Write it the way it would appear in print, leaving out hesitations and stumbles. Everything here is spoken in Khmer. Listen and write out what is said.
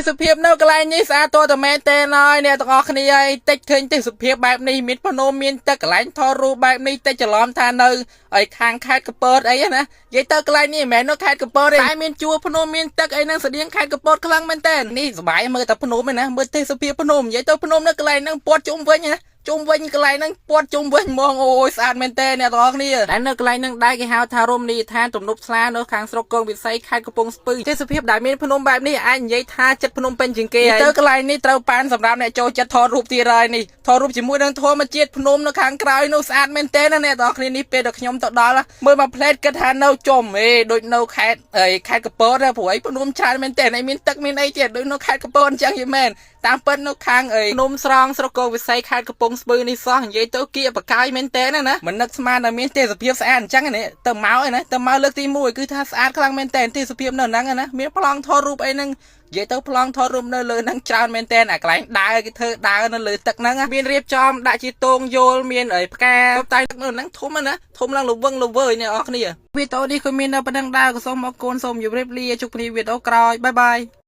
ទេសភាពនៅកន្លែងនេះស្អាតតតែមែនទេហើយអ្នកទាំងអស់គ្នាហើយតិចឃើញទេសភាពបែបនេះមានភ្នំមានទឹកកន្លែងថតរូបបែបនេះតិចច្រឡំថានៅឲ្យខាងខេត្តកពតអីណានិយាយទៅកន្លែងនេះមិនមែននៅខេត្តកពតទេតែមានជួរភ្នំមានទឹកអីហ្នឹងស្តៀងខេត្តកពតខ្លាំងមែនតើនេះសប្បាយមើលតែភ្នំឯណាមើលទេសភាពភ្នំនិយាយទៅភ្នំនៅកន្លែងហ្នឹងព័ទ្ធជុំវិញណាជុំវិញកន្លែងហ្នឹងព័ទ្ធជុំវិញហ្មងអូយស្អាតមែនតើអ្នកទាំងអស់គ្នាដែលនៅកន្លែងហ្នឹងដែរគេហៅថារមណីយដ្ឋានទំនប់ស្លានៅខាងស្រុកគងវិស័យខេត្តកំពង់ស្ពឺទេសភាពដែលមានភ្នំបែបនេះអាចនិយាយថាចិត្តភ្នំពេញជាងគេហើយទៅកន្លែងនេះត្រូវប៉ានសម្រាប់អ្នកចូលចិត្តថតរូបទៀតហើយនេះថតរូបជាមួយនឹងធម្មជាតិភ្នំនៅខាងក្រោយនោះស្អាតមែនតើណាអ្នកទាំងអស់គ្នានេះពេលដែលខ្ញុំទៅដល់មើលមួយផ្លែតគិតថានៅជុំអេដូចនៅខេត្តអីខេត្តកពតព្រោះអីភ្នំច្រើនមែនតើឯមានទឹកមានអីទៀតដូចនៅខេត្តកពតអញ្ចឹងយីមែនតាមពិតនៅខាងអីភ្នំស្រង់ស្រុកគងវិស័យខេត្តកំពង់ស្ពឺនេះសោះនិយាយទៅគៀកបកាយមែនតើណាមិននឹកស្មានថាមានទេសភាពស្អាតអញ្ចឹងនេះទៅមកឯណាទៅមកលើកទី1គឺថាស្អាតខ្លាំងមែនតើទេសភាពនៅហ្នឹងណាមានប្លង់ថតរូបអីហ្នឹងនិយាយទៅប្លង់ថតរូបនៅលើហ្នឹងច្រើនមែនតើអាកន្លែងដើរគេធ្វើដើរនៅលើទឹកហ្នឹងមានរៀបចំដាក់ជាទងយល់មានអីផ្កាតែទឹកនៅហ្នឹងធំណាធំឡើងលវឹងលវើយអ្នកនរគ្នាវីដេអូនេះគឺមាននៅប៉ុណ្្នឹងដែរក៏សូមអរគុណសូមជម្រាបលាជួបគ្នាវីដេអូក្រោយ bye bye.